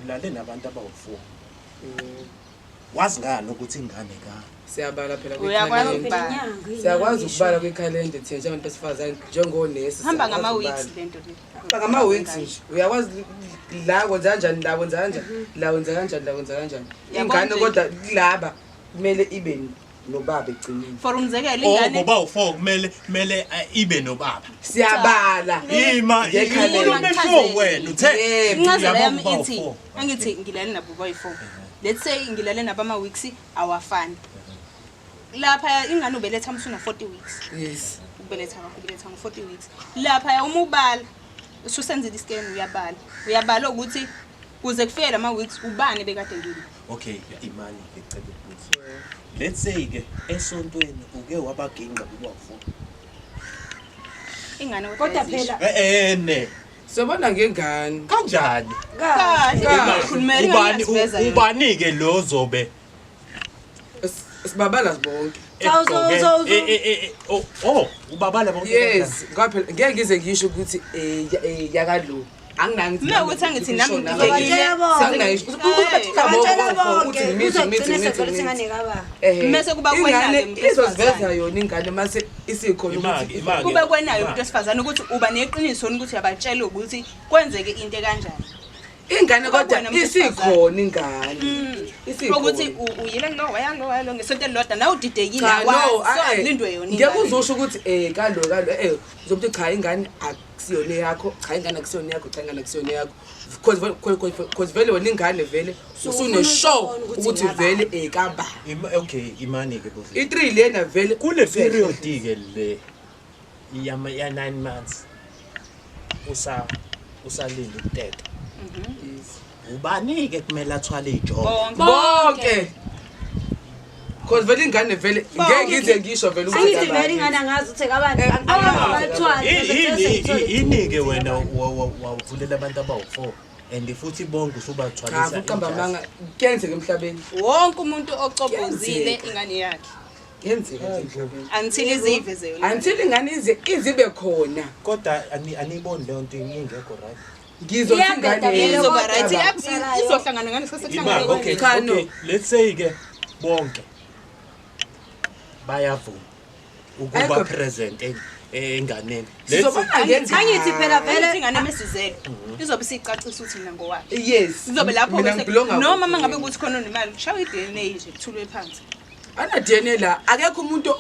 Ulale nabantu abawu-4. Wazi ngani ukuthi ingane ka? Siyabala phela Uyakwazi kwikhalenda. ukubala. Siyakwazi ukubala kwikhalenda thina njengabantu besifazane, njengonesi. Hamba Siyakwazi ngama-weeks ukubala. lento le. Hamba ngama-weeks nje, uyakwazi la kwenza kanjani, la kwenza kanjani, la kwenza kanjani, la kwenza kanjani. Yabo Ingane nje. kodwa kulaba kumele ibe nobaba ekugcineni. For umzekelo, Oh, ingane ngoba u-4 kumele ibe nobaba. Siyabala Ima ngekhalenda. ikhulume sure wena uthe. Yebo. Incazelo Uyabo yami ukuba ithi, u-four. angithi ngilale nabo bayi-4, let's say ngilale nabo ama-weeks awafani. Lapha ingane ubeletha msuna 40 weeks. Ukubeletha kwakho, ubeletha ngo-40 weeks. Lapha uma ubala, ususenzile i-scan, uyabala, uyabala ukuthi kuze kufike lama-weeks ubani bekade ngini. Okay, imani ngicela ukubuza. Let's say ke esontweni uke wabaginqa kuba u-4. Ingane Kodwa phela Eh eh ne. Sobona ngengane. Kanjani? Kahle. Kahle. Khulumela ingane. Ubani Iyaziveza yona. ubani ke lo zobe Sibabala bonke. Cha, Oh oh, ubabala bonke. Yes, ngoba phela ngeke ngize ngisho ukuthi yakalo anginangi. Mina ukuthi angithi nami Uzobatshela bonke. Anginangisho Uzobatshela bonke. ukuthi ngimithi ngithi Uzogcina ngithi sevele ngithi. ingane kababa. Mese kuba kwenayo Ingane umuntu izoziveza wesifazane. yona ingane mase isikhona Imaki, ukuthi imaki. Kube kwenayo umuntu wesifazane ukuthi uba neqiniso ukuthi uyabatshela ukuthi kwenzeke into ekanjani. Ingane Kuba kodwa kuwena umuntu isikhona ingane. Isikhona. Ukuthi uyile kulo, waya kulo, waya lo ngesonto elilodwa, nawe udidekile. Cha, no, Awazi, so eh, akulindwe yona ngeke ingane. uzosho ukuthi kalo kalo uzobuthi cha, ingane akusiyona yakho, cha, ingane akusiyona yakho, cha, ingane akusiyona yakho, because vele wena ingane vele So usune ufuna sure ukubona ukuthi ukuthi ingaba. vele ekaba. Okay, imani ke bozi. I3 lena vele Kule period ke le yama ya 9 months usalinda ukuteta. Ubani ke kumele athwale ijob? Bonke. Bonke, because vele ingane vele ngeke ngize ngisho vele ukuthi Angithi kabani. vele ingane angazi ukuthi kabani. Abathwali. Yini ke wena wavulela abantu abawu4 and futhi bonke Cha, usubathwalisa? uqamba amanga, kuyenzeka emhlabeni. Wonke umuntu ocobozile Kuyenzeka. ingane yakhe Kuyenzeka nje emhlabeni. Until iziveze yona. Until ingane ize izibe khona. Kodwa aniboni leyo nto ingekho right? Ngizothi Iyabheda ingane vele. Izoba Kodwa right, kusalayo. izohlangana ngalesikhathi Ima, sekuhlangana. okay, Cha, no. okay. Let's say ke bonke bayavuma ukuba Ayikho. present enganeni. Let's Sizobona ngengane. Angithi phela Vele vele ingane mesizele izobe isicacisa ukuthi mina ngowakhe. Yes. Izobe lapho Mina bese ngibelonga noma kuphi? mangabe kuthi khona onemali, kushawa i-DNA nje, kuthulwe phansi. Ana DNA la, akekho umuntu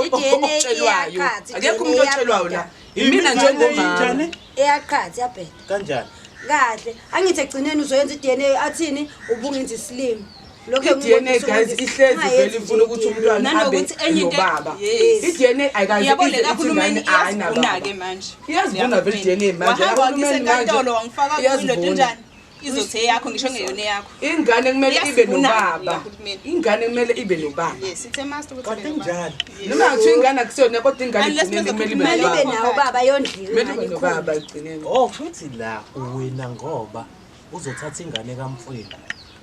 I-DNA otshelwayo. iyaqhatha, Akekho i-DNA umuntu otshelwayo la. iyabheda. Mina njengomama. Injani? Iyaqhatha, iyabheda. Kanjani? Kahle. Angithi egcineni uzoyenza i-DNA, athini ubungenza isilimo. Lokho I-DNA guys ihlezi vele ifuna ukuthi umntwana abe Nanokuthi enye into nobaba. Yes. I-DNA ayikaze Yabo le ize ithi kahulumeni ingane ayinababa. iyasivuna-ke manje. Iyazivuna vele i-DNA manje. Wahamba wakisa Kahulumeni manje enkantolo, wangifaka kuyilo iyazivuna. njani, izothi eyakho ngisho ngeyona eyakho. Ingane kumele ibe Iyasivuna nobaba. kahulumeni. Ingane kumele ibe nobaba. Yes, it's a must ukuthi Kanti ibe nobaba. njani? Noma kuthiwa ingane akusiyona, kodwa ingane Unless ekugcineni kumele ibe Kumele ibe nobaba. nawo baba, yondliwe Kumele ibe ingane nobaba ikhule. ekugcineni. Oh, futhi la wena ngoba uzothatha ingane kamfwenu,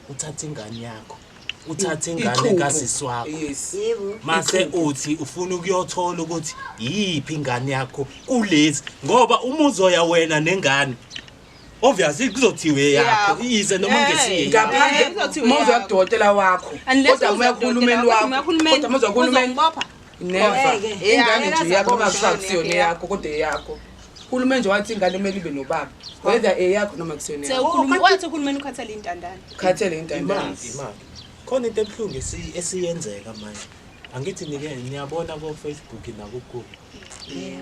uthatha ingane yakho, uthatha ingane Ixhubu. kasisi wakho. Yes. Yebo. Mase uthi ufuna ukuyothola ukuthi yiphi ingane yakho kulezi, ngoba uma uzoya wena nengane, obviously kuzothiwe yakho Yakho. ize noma ungesiye. Ngaphandle Kuzothiwa uma uzoya yakho. kudokotela wakho, Unless kodwa uma uya uzoya kuhulumeni kudokotela wakho, wakho, uhulumeni kodwa uma uzoya kuhulumeni, uzongibopha. never. Ngeke. Ingane Yeah, nje yakho ngeke uma aze kusiyona yakho. eyakho, kodwa eyakho. Uhulumeni nje wathi ingane kumele ibe nobaba, whether eyakho noma kusiyona eyakho. Wathi uhulumeni ukhathele intandane. Khathele intandane. Imaki, imaki. Khona into ebuhlungu esiyenzeka manje. Angithi nike niyabona ko Facebook naku Google.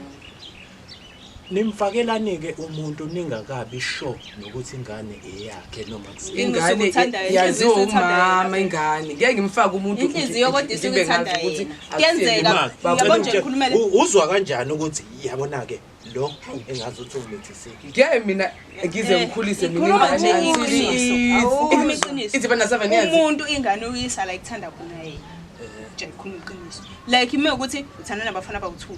Nimfakelani-ke umuntu ningakabi sure nokuthi ingane eyakhe noma kusiyo. Ingane Inhliziyo ithanda yena, yaziwa inhliziyo ithanda umama. yena. Ingane ngeke ngimfake umuntu Inhliziyo kodwa isuke ngibe ngazi ithanda ukuthi yena. akusiyena. Kuyenzeka. Imaki, Baba, Yabo nje ngicela ngikhulumele- uzwa kanjani ukuthi yabona-ke lo engazi ukuthi ungimithisiwe? Ngeke mina ngize ngikhulise mina Ikhuluma ingane nje until iqiniso. Awukhuluma iqiniso. ithi bana 7 years. Umuntu ingane uyisa la ikuthanda khona yena. Nje ngikhuluma iqiniso, like ime ukuthi uthanda nabafana abawu-two,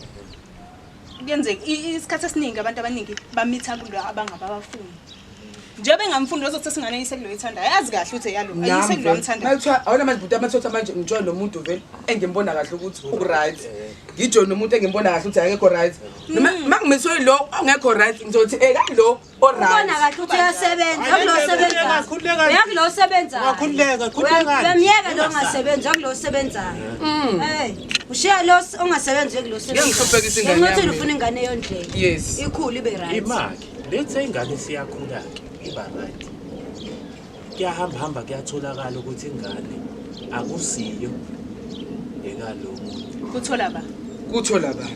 kuyenzeka isikhathi esiningi abantu abaningi bamitha kulo abangababafuni. Njengoba engamfundi ozothatha ingane eyise kulo oyithandayo, ayazi kahle ukuthi eyalo, ayise kulo amthandayo. Makuthiwa awona manje bhuti amathatha manje ngijoyine lo muntu vele engimbona kahle ukuthi u-right. Ngijoyine nomuntu engimbona kahle ukuthi akekho right. Noma makumiswe lo ongekho right ngizothi eh lo Ubona o-right. kahle ukuthi uyasebenza, akulo osebenzayo. Khululeka. Uyakulo osebenzayo. Ungakhululeka, khululeka. Uyamyeka lo ongasebenzi, uyakulo osebenzayo. Hey, ushiya lo ongasebenzi uye kulo osebenzayo. Ngeke ngihluphekise ingane Ngenxa yokuthi yami. ufuna ingane yondleke. Yes. Ikhulu ibe right. Imali, let's say ingane isiyakhula-ke, iba right. Kuyahamba hamba kuyatholakala ukuthi ingane akusiyo ekalo muntu. Kuthola ba? Kuthola bani?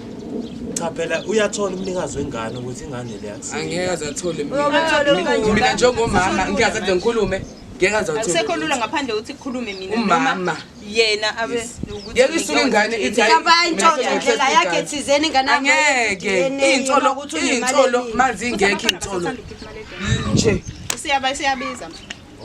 Cha phela uyathola umnikazi wengane ukuthi ingane le akusiyo. Angeke aze athole mina. Uyobuthola kanjani? Mina njengomama ngeke aze ngikhulume, ngeke aze athole. Akusekho lula ngaphandle ukuthi kukhulume mina Umama. noma yena abe ukuthi Yeke isuke ingane ithi hayi, Mhlawumbe ayintshontshe mina indlela sengiyothatha yakhe ingane. thizeni ingane yakho Angeke yenze DNA, iy'nsolo uma ukuthi unemali iy'nsolo eningi. mazingekho iy'nsolo nje. Siyaba siyabiza.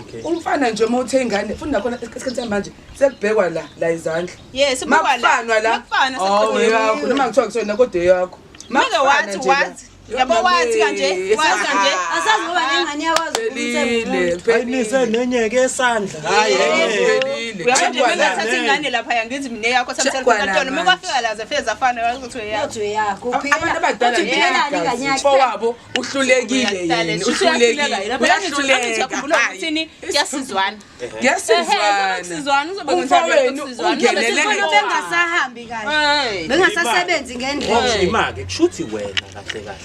Okay. Umfana nje uma uthe ingane futhi nakhona esikhathini samanje sekubhekwa la la izandla. Yes, ubukwa la. Makufanwa la. Makufana Oh sekuqedile. yakho noma kuthiwa kusona kodwa eyakho. Mike Makufana wathi nje la. wathi. Yabo wathi kanje, wathi kanje. Asazi ngoba nengane iyakwazi Phelile, ukumthenga. Ayinise nenyeke esandla. Hayi enye. phelile. Uyabona nje Checkwa la. mengathatha ingane lapha ngithi mina eyakho Checkwa samsela la enkantolo manje. mekwafika la zafike zafana wathi uyakho. Uthi uyakho uphila. Abantu abadala Uthi uphilelani ingane yakhe? mfowabo uhlulekile yena, uhlulekile. Uyahluleka. Uyakhumbula ukuthini? Kuyasizwana. Kuyasizwana. Kuyasizwana uzobe Umfowenu ungenelele Sifuna bengasahambi kahle. Hey. Bengasasebenzi ngendlela. Ima-ke kushuthi wena kahle kahle.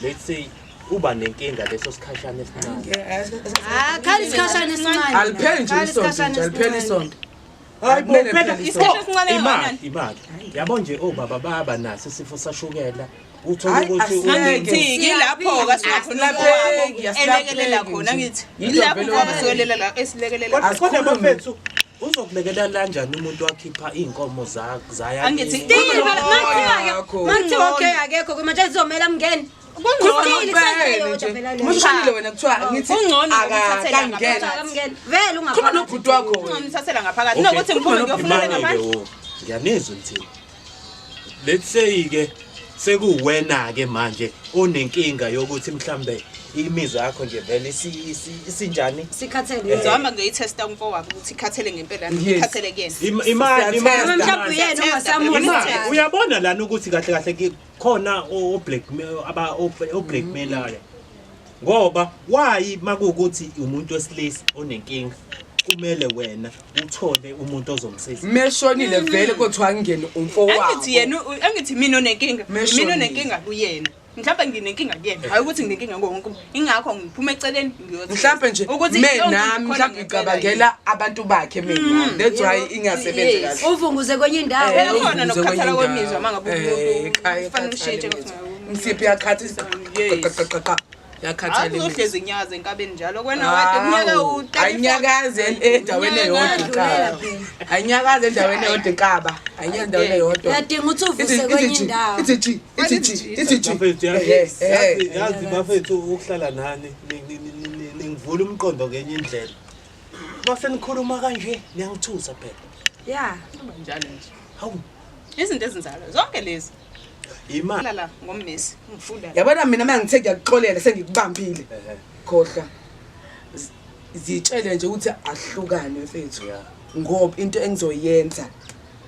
Let's say uba nenkinga leso sikhashana esincane. Ah, khali isikhashana esincane. Alipheli nje Khali isonto isikhashana nje, alipheli esincane. isonto. Hayi bo, Kumele phela kuphele Isikhathi esincane Imali, kangakanani? imali. Yabo nje obaba baba naso isifo sashukela. Uthola Hayi, ukuthi asiyeke. Angithi yilapho ka singakhona Asilapheki, elekelela asilapheki khona nje. ngithi. Yinto Yilapho vele ngoba owazi. silekelela la esilekelela. Kodwa Asikhulume. bafethu uzokulekelela kanjani umuntu wakhipha iy'nkomo zaya Angithi- kini? Still, makuthiwa-ke Yakho. makuthiwa okay akekho manje kuzomele amngene. Kungcono Still, Vele kuseyodwa nje. phela leyo. Uma usushonile wena kuthiwa ngithi Kungcono ukuthathela akangena. Akamngene. Vele Khuluma ungaphakathi. nobhuti wakho wena. Ungomthathela ngaphakathi. Okay. Nokuthi ngiphume ngiyofuna Imali-ke ngaphandle. wo. Ngiyanizwa nithini. Let's say ke sekuwena ke manje onenkinga yokuthi mhlambe imizwa yakho nje vele isinjani? Sikhathele. Ngizohamba ngiyoyithesta umfowabo ukuthi ikhathele ngempela Yes. ikhathele kuyena. Imali imali Noma mhlawumbe uyena ongasamuzwa Imali kahle. uyabona lana ukuthi kahle kahle ke khona o blackmail aba o blackmailayo. Ngoba why makuwukuthi umuntu wesilisa onenkinga kumele wena uthole umuntu ozomsiza. Meshonile vele kuthiwa ngene umfowabo. Angithi yena angithi mina onenkinga, mina Meshonile. onenkinga kuyena. Mhlawumbe nginenkinga kuyena, hayi ukuthi nginenkinga ngowonke umuntu. Ingakho ngiphuma eceleni ngiyothi. Mhlawumbe nje ukuthi me yonke nami into mhlawumbe khona ngicabangela abantu bakhe mina. That's why ingasebenzi Yes. kahle. Uvunguze kwenye indawo. Phela khona Uvuze nokukhathala kwenye kwemizwa indawo. uma ngabe Eh, umuntu ekhaya kufanele ikhathala ushintshe imizwa. Imsiphi yakhatha Yes. qaqaqaqa. Yakhathala imizwa. Akuzohlezi inyaza enkabeni njalo kwena wade kunyaka Hawu, u-34. ayinyakazi endaweni eyodwa Uyadlulela inkaba. phela. Ayinyakazi endaweni eyodwa inkaba. Ayinyakazi endaweni eyodwa. Uyadinga ukuthi Ithi uvuse kwenye ithi ji, indawo. ithi ji, ithi ji, ithi ji. Bafethu yazi Eh, eh. yazi bafethu ukuhlala nani ningivula umqondo ngenye indlela. Mase nikhuluma kanje niyangithusa phela. Yeah. Kuba njalo nje. Hawu Izinto ezinjalo zonke lezi. imali. Lala ngommesi ngifunda. Yabona mina uma ngithe ngiyakuxolela sengikubambile. Khohlwa. Zitshele nje ukuthi ahlukane mfethu. Yeah. Ngoba into engizoyenza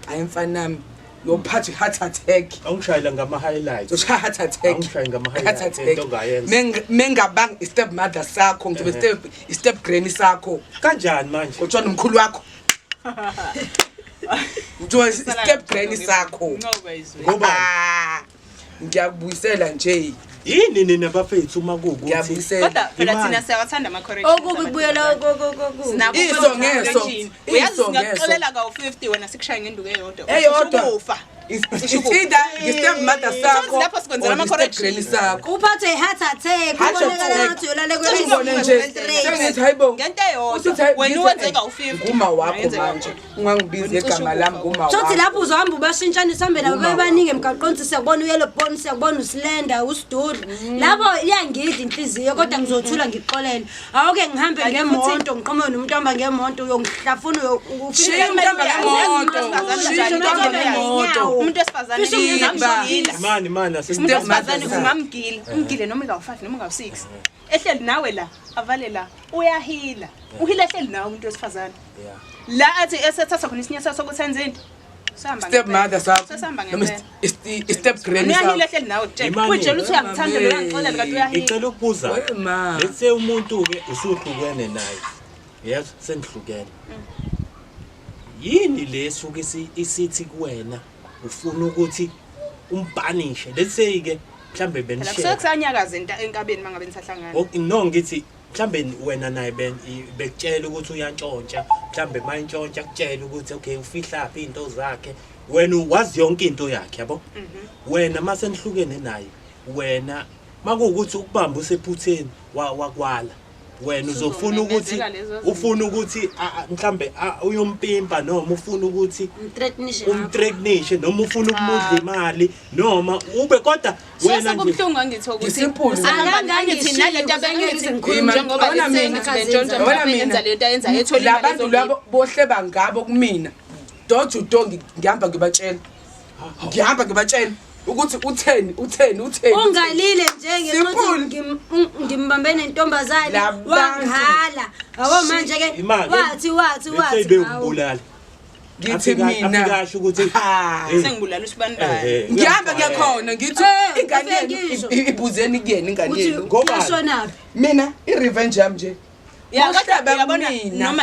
ayimfanami yophatha i-heart attack. Awungishayela ngama highlights. Uzoshaya heart attack. Awungishaye ngama-highlights, Heart attack. into ongayenza. Mengabanga i-step mother sakho, ngizobe i-step granny sakho. Kanjani manje? Kuthiwa nomkhulu wakho. Kuthiwa i-step granny sakho. Ngoba izwe. Ngoba Ah, Ngiyakubuyisela nje. yini nina bafethu uma kuwukuthi Ngiyabuyisela. Kodwa phela Imali. thina siyawathanda ama-corrections. Okubi kubuyela kokubi. Sinakho Iso ukwenza ngeso, correction. Uyazi iso ngeso. singakuxolela kawu-50 wena sikushaye ngenduku eyodwa. Eyodwa. Usukufa. It's either i-step mother sakho Lapho sikwenzela or i-step ama-corrections. granny sakho. Uphathwe i-heart attack, Heart ubonakala attack. ngathi uyolale Ubone nje straight. sengithi hayibo Ngento eyodwa. eyodwa. Wena uwenze kawu-50. Nguma wakho manje. Ungangibizi ngegama lami, nguma Sothi wakho. lapho uzohamba ubashintshanisa uhambe nabo Uma bebaningi emgaqweni, siyakubona uyellow bone, siyakubona uslender, usidudla. Lapho iyangidla inhliziyo, kodwa ngizothula ngixolele. Awuke ngihambe Kanti ngemoto, ngiqhamuke nomuntu ohamba ngemoto, uyongihlafuna. Shiya umuntu ohamba ngemoto. Shiya umuntu ohamba ngemoto. Umuntu wesifazane Fishe ungamgila. Mani mani Umuntu asisi wesifazane Step ungamgila, umgile noma ingawu-5 noma ingawu-6, ehleli nawe la, avale la, uyahila, uhila ehleli nawe umuntu wesifazane. La athi esethatha khona isinyathelo sokuthi enze into, sihamba Step mother sakho. Sesihamba Noma ngempela. step granny Uyahila sakho. ehleli nawe, kutshela Imani. uyitshela ukuthi uyakuthanda lo, uyangixolela, kanti uyahila. Ngicela ukubuza. We ma. Let's say umuntu ke usuhlukene naye. Yes, senihlukene. Yini lesuke isithi kuwena ufuna ukuthi umbanishe? Let's say ke mhlambe Phela kusuke benishare. kusanyakaza enkabeni mangabe nisahlangana. No, ngithi mhlambe wena naye bekutshela ukuthi uyantshontsha, mhlambe mayintshontsha kutshela ukuthi okay ufihlaphi izinto zakhe, wena wazi yonke into yakhe, yabo. Wena mase nihlukene naye, wena makuwukuthi ukubamba usephutheni wakwala, wena uzofuna ukuthi Usuzomemezela lezo zinto. Ufuna ukuthi mhlambe uyompimpa, noma ufuna ukuthi Umthreatenishe ngakho. umthreatenishe, noma ufuna ukumudla imali, noma ube kodwa wena nje Sekubuhlungu angithi ukuthi Ngisimple. usahamba angithi nalento Akangangishiyi, abengithi ngikhulume njengoba Yabona mina, lesengithi bentshontsha yabona mhlawumbe mina. enza lento ayenza ethola La imali bantu ezombili. labo bohleba ngabo kumina. Door to door ngihamba ngibatshela. Ngihamba ngibatshela ukuthi utheni, utheni, utheni. Ungalile nje ngenxa Simple. ukuthi ngimbambe nentombazane, Labantu. wanghala. Yabo manje ke Imali. wathi wathi Let's say wathi bewumbulala. Ngithi mina. Afika asho ukuthi Ha. Sengibulala usibanibani. Ngihamba ngiyakhona ngithi Eh, ingane ufike yenu ngisho. ibuzeni kuyena ingane uthi yenu. Ngobani? yashonaphi? Mina i-revenge yami nje. Ya, kodwa Bohleba uyabona kumina. noma